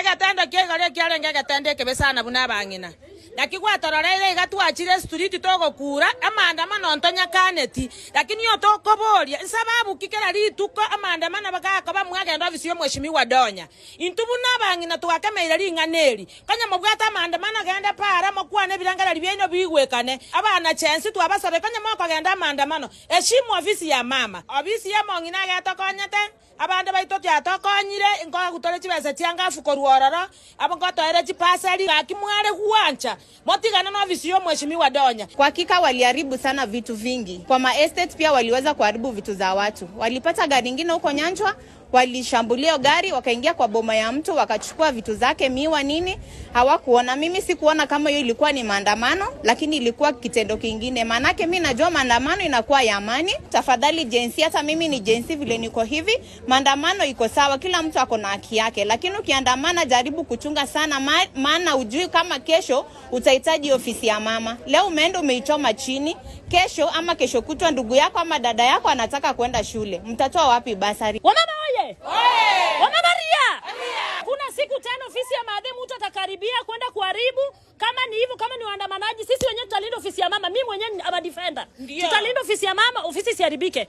Egetendo kia igoro ekiarenge egetendo ekebe sana buna abang'ina. Naki gwatororeire iga twachire street togokura amaandamano ntonyakaneti, lakini otokoboria nsababu ki kera rituko amaandamano bagakoba mwagenda ofisi ya omweshimiwa Donya. Intwe buna abang'ina twakemeire ring'ana eri, konya mobwate amaandamano genda para mokwane ebirengererio biaino bigwekane. Abana chensi twabasabe konya mokogenda amaandamano, heshimu ofisi ya mama. Ofisi ya omong'ina iga etokonyete, abande baito tiatokonyire, nkogutore chibesa chiangafu korwa ororo, abo nkotoere chipasari, gaki mware gwancha motigane na ofisi ya omweshimiwa Donya. Kwa hakika waliharibu sana vitu vingi. Kwa ma estate pia waliweza kuharibu vitu za watu. Walipata gari ingine huko Nyanchwa, walishambulia gari, wakaingia kwa boma ya mtu, wakachukua vitu zake, miwa nini, hawakuona. Mimi sikuona kama hiyo ilikuwa ni maandamano, lakini ilikuwa kitendo kingine. Maanake mi najua maandamano inakuwa ya amani. Tafadhali Gen Z, hata mimi ni Gen Z vile niko hivi, maandamano iko sawa, kila mtu ako na haki yake, lakini ukiandamana jaribu kuchunga sana, maana ujui kama kesho utahitaji ofisi ya mama. Leo umeenda umeichoma chini, kesho ama kesho kutwa ndugu yako ama dada yako anataka kwenda shule, mtatoa wapi basari? Wamama oye! Wamama ria! Kuna siku tena ofisi ya madhe mtu atakaribia kwenda kuharibu. Kama ni hivyo, kama ni waandamanaji, sisi wenyewe tutalinda ofisi ya mama. Mimi mwenyewe ni ama defender. Ndio. Tutalinda ofisi ya mama, ofisi isiharibike.